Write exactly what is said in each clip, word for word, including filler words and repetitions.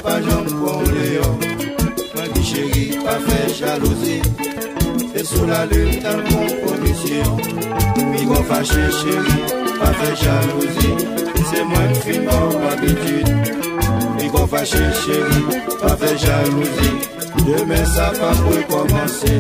Pa janm pran w deyò. Mwen di cheri, pa fè jalouzi. E sou lalin tankou konmisyon. Piga w fache cheri, pa fè jalouzi. Se mwen k fin ba w abitid. Piga w fache cheri, pa fè jalouzi. Demen sa p ap rekòmanse.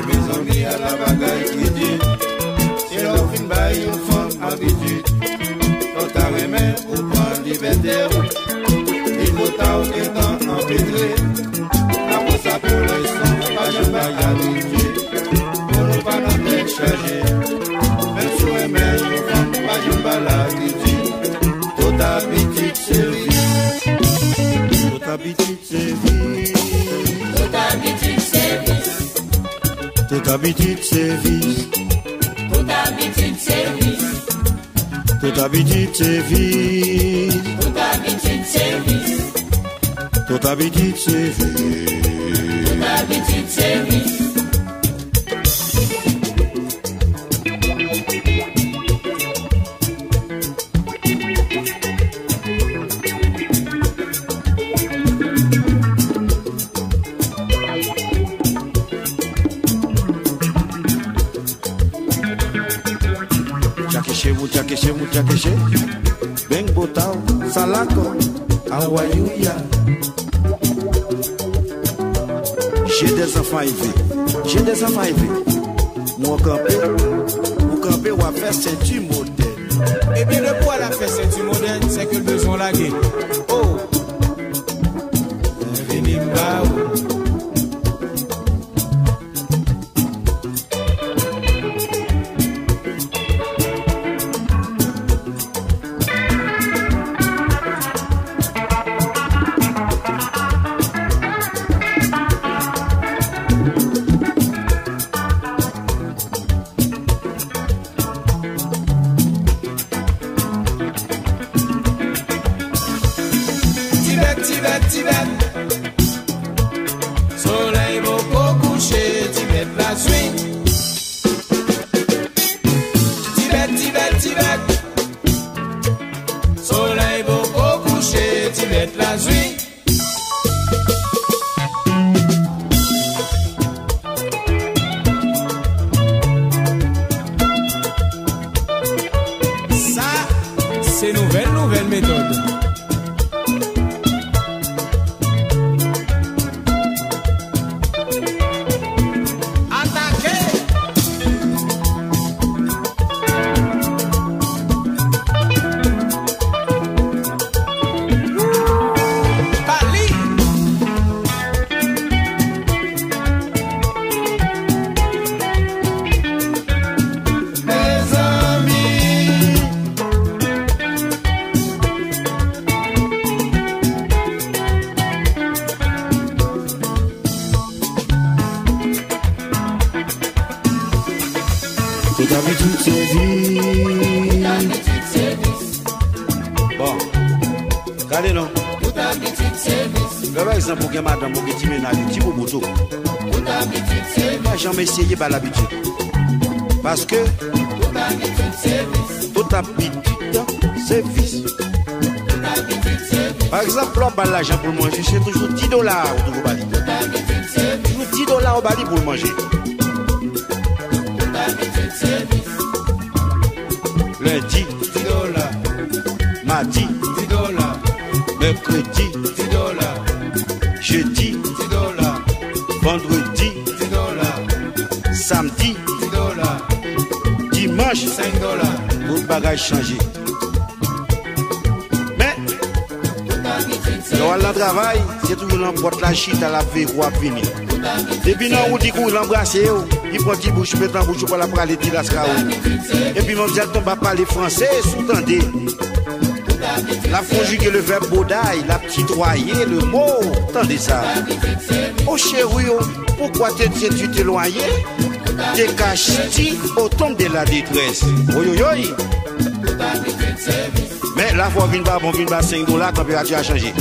Mezanmi, ala bagay ki di. Se lè w fin bay yon fanm abitid. Lè w ta renmen ou pran libète w. Li twò ta w gentan anpetre. Apre sa pou lenstan pa janm bay abitid. Pou nou pa nan tèt chaje. Menm si w renmen yon fanm pa janm ba l abitid. Tout abitid se vis. Tout abitid se vis. Tout abitid se vis. Tout abitid se vis. Tout abitid se vis. Tout abitid se vis. Tout abitid se vis. Tout abitid se vis. Tout abitid se vis. Tchakeche, mou tchakeche, mou tchakeche. Beng botaw, salako, awayouya. J'ai des enfants élevés. J'ai des enfants élevés. Nou kanpe, ou kanpe, w ap fè senti modèn. Ebyen, depi w al ap fè senti modèn, se ke l bezwen w lage. Oh! Vini m ba ou. Tibèt, Tibèt, Tibèt. Solèy poko kouche, Tibèt la swi. Tibèt, Tibèt, Tibèt. Solèy poko kouche, Tibèt la swi. Sa, se nouvèl, nouvèl metòd. Atake! Pali! Mezanmi! Tout abitid se vis. Bon, gade non. Lè pa egzanp ou gen madanm, ou gen ti mennaj, ou ti boubout ou, pa janm eseye ba l abitid. Paske tout abitid se vis. Pa egzanp, lè w ba l lajan pou l manje, se toujou dis dola ou toujou ba li. Toujou dis dola ou ba li pou l manje. Lendi, dis dola. Madi, dis dola. Mèkredi, dis dola. Jedi, dis dola. Vandredi, dis dola. Samdi, dis dola. Dimanch, senk dola. Tout bagay chanje. Men, lè w al nan travay, se toujou nan pòt la, chita, l ap veye kou w ap vini. Depi nan wout, li kouri, l anbrase w, li pran ti bouch, met nan bouch ou, pou l ap prale ti laskawou. Epi manmzèl tonbe ap pale franse, si w tande. L ap konjige le vèb boday, l ap titwaye le mo. Tande sa. O cheri, o, pourquoi te, te, tu t'éloigner? Te kachti o tonm de la detrès. Oyoyoy! Men, lafwa w vin pa bon, vin ba senk dola, tanperati a chanje.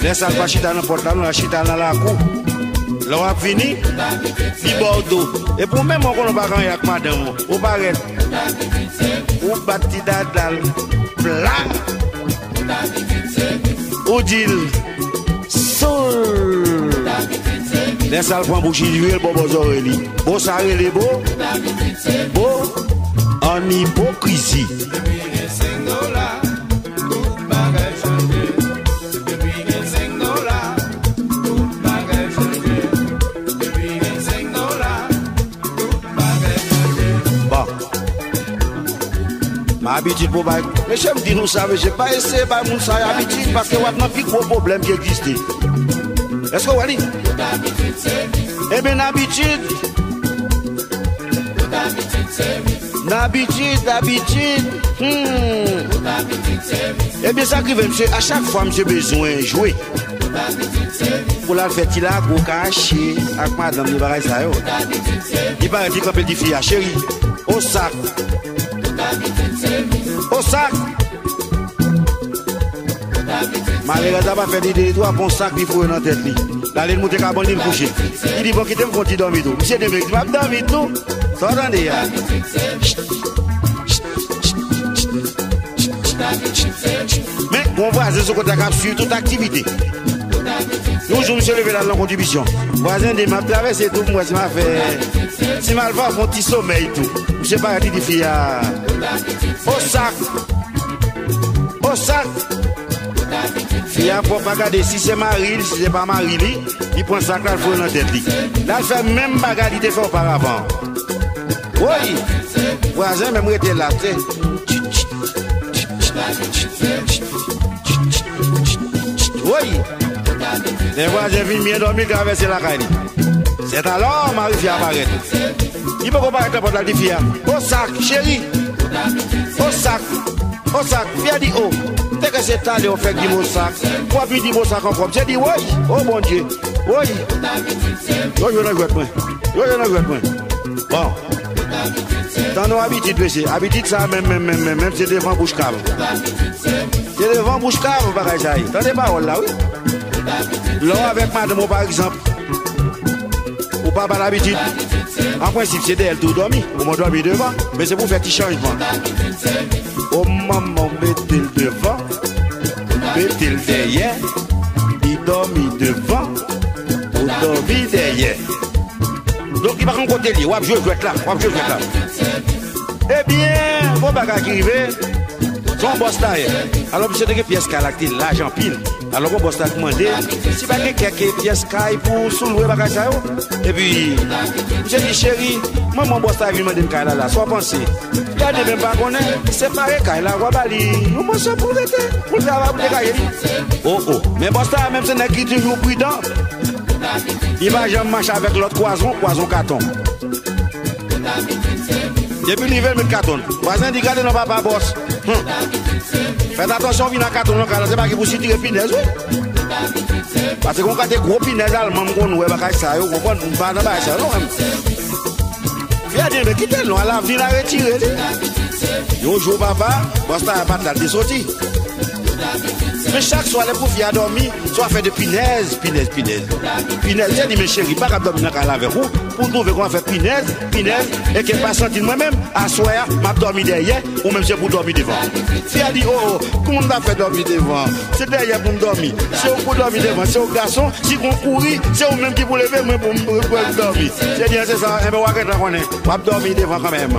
Lè sa l pa chita nan pòt la, non, l a chita nan lakou. Lè w ap vini, li ba w do. Epi w menm, ou konnen w pa gen anyen ak madanm ou. Ou parèt. Ou bat ti dada l. Pla! Ou di l, Soul! Lè sa l pran bouch li, li vire l bò bò zòrèy li. Bon, sa rele bo? Bo? An ipokrizi. Depi gen senk dola, tout bagay chanje. Depi gen senk dola, tout bagay chanje. Depi gen senk dola, tout bagay chanje. Bon. Men abitid pou bay. Mesye, m di nou sa, mesye, pa eseye bay moun sa yo abitid, paske w ap nan pi gwo pwoblèm ki egziste. Èske w wè li? Ebyen, abitid. N abitid, abitid. Hmm. Ebyen, sa k rive, misye, a chak fwa misye bezwen jwe, pou l al fè ti lago kache ak madanm li, bagay sa yo. Li parèt, li kanpe, l di fi a, cheri, o sak. O sak! Malerèz la pa fè li de twa bon sak li foure nan tèt li. L ale, l moute kabann li, l kouche. Li di, bon, kite m fè yon ti dòmi tou. Misye demèk di, m ap dòmi tou. Sa w tande a? Men, gon vwazen sou kote a k ap swiv tout aktivite. Yon jou, misye leve l al nan kontribisyon. Vwazen di, m ap travèse tou pou m wè si m a fè, si m al fè yon ti somèy tou. Misye parèt, li di fi a, o sak! O sak! Fi a pran, pa gade si se mari l, si se pa mari li, li pran sak la, l foure nan tèt li. L al fè menm bagay li te fè oparavan. Woy! Vwazen menm rete la, te. Woy! Lè vwazen vin byen dòmi, l travèse lakay li. Sètalò, mari fi a parèt. Li poko parèt nan pòt la, l di fi a, o sak, cheri! O sak! O sak! Fi a di, o, m te kwè se talè w fèk di m o sak. W ap vin di m o sak ankò. Misye di, woy! O Bondye! Woy! Yo jwe nan jwèt mwen. Yo jwe nan jwèt mwen. Bon. Tande yon abitid, mesye. Abitid sa menm, menm, menm, menm, menm, se devan bouch kav. Se devan bouch kav bagay sa ye. Tande pawòl la, wi. Lè w avèk madanm ou, pa egzanp, ou pa ba l abitid, an prensip, se dèyè l tou w dòmi. Ou mwen dòmi devan, men se pou fè ti chanjman. O manman, w mete l devan, mete l dèyè, li dòmi devan, ou dòmi dèyè. Donk, li pa konn kote l ye. W ap jwe jwèt la. W ap jwe jwèt la. Ebyen, gon bagay ki rive. Se yon bòs tayè. Alò, misye te gen pyès kay la ki te laj anpil. Alò, gon bòs tayè ki mande si pa gen kèk pyès kay pou sou lwe bagay sa yo. Epi, misye di, cheri, manman bòs tayè vin mande m kay la la. Sa w panse? Gade, men m pa konnen. Separe kay la, w a ba li yon pòsyon pou l rete, pou l travay, pou l degaje li. O, o. Men bòs tayè menm se nèg ki toujou pridan. Li pa janm mache avèk lòt kwazon, kwazon katon. Depi l rive, l met katon. Vwazen di, gade non, papa bòs. Hum. Fèt atansyon, vin ak katon nan kay la, se pa ki pou sitire pinèz, wi. Paske gon kate gwo pinèz alman m konn wè bagay sa yo, konprann, m pa nan bagay sa yo, non, menm. Fi a di, men kite l non, al avni l a retire li. Yon jou, papa, bòs tayè pa t la, l te soti. Men chak swa, lè pou fi a dòmi, se yon afè de pinèz, pinèz, pinèz. Pinèz, li di, men cheri, m pa kab dòmi nan kay la avèk ou, pou w twouve kòman fè pinèz, pinèz, e ke m pa santi l mwen menm, aswè a, m ap dòmi dèyè, ou menm se pou w dòmi devan. Fi a di, o, o, kòman m ta fè dòmi devan? Se dèyè pou m dòmi. Se ou pou dòmi devan, se ou gason, si gon kouri, se ou menm ki pou leve, mwen pou m, pou m dòmi. Se byen, se sa, enben w a gentan konnen, w ap dòmi devan kanmenm.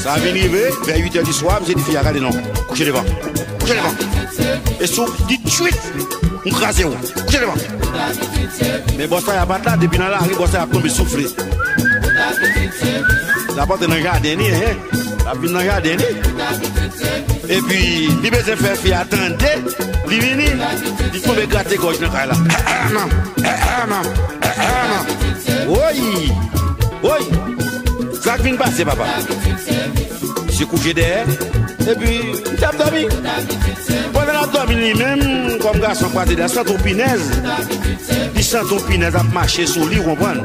Sa vin rive, vè uit è di swa, misye di fi a, gade non, kouche devan, kouche devan. E si w di twit, m kraze w, kouche devan. Men bòs tayè a pa t la, depi nan lari, bòs tayè ap tonbe soufle. L ap antre nan jaden li, en, l ap vin nan jaden li. Epi, li bezwen fè fi a tande, li vini, li tonbe grate gòj nan kay la. Woy! Woy! Sa k vin pase, papa? Misye kouche dèyè, epi misye ap dòmi. Pandan l ap Dòmi li menm, kòm gason kwate la, santi yon pinèz. Li santi yon pinèz ap mache sou li, ou konprann?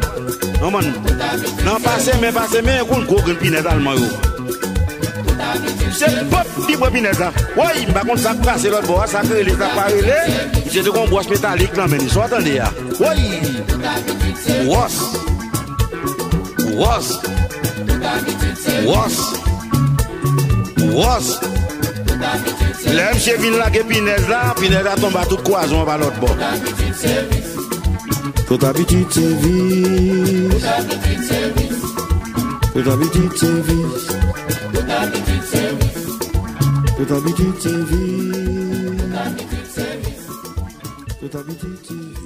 Non, man. Nan pase men, pase men, yon gwo grenn pinèz alman yo. Se pòp li pran pinèz la. Woy, m pa konn sa k pase lòt bò a, sa k rele, sa k pa rele. Misye te gon bwòch metalik nan men li, sa w tande a. Woy! Wòs! Wòs! Wòs! Wòs! Lè misye vin lage pinèz la, pinèz la tonbe a tout kwazon an pa lòt bò. Tout abitid sèvis. Tout abitid sèvis. Tout abitid sèvis. Tout abitid sèvis.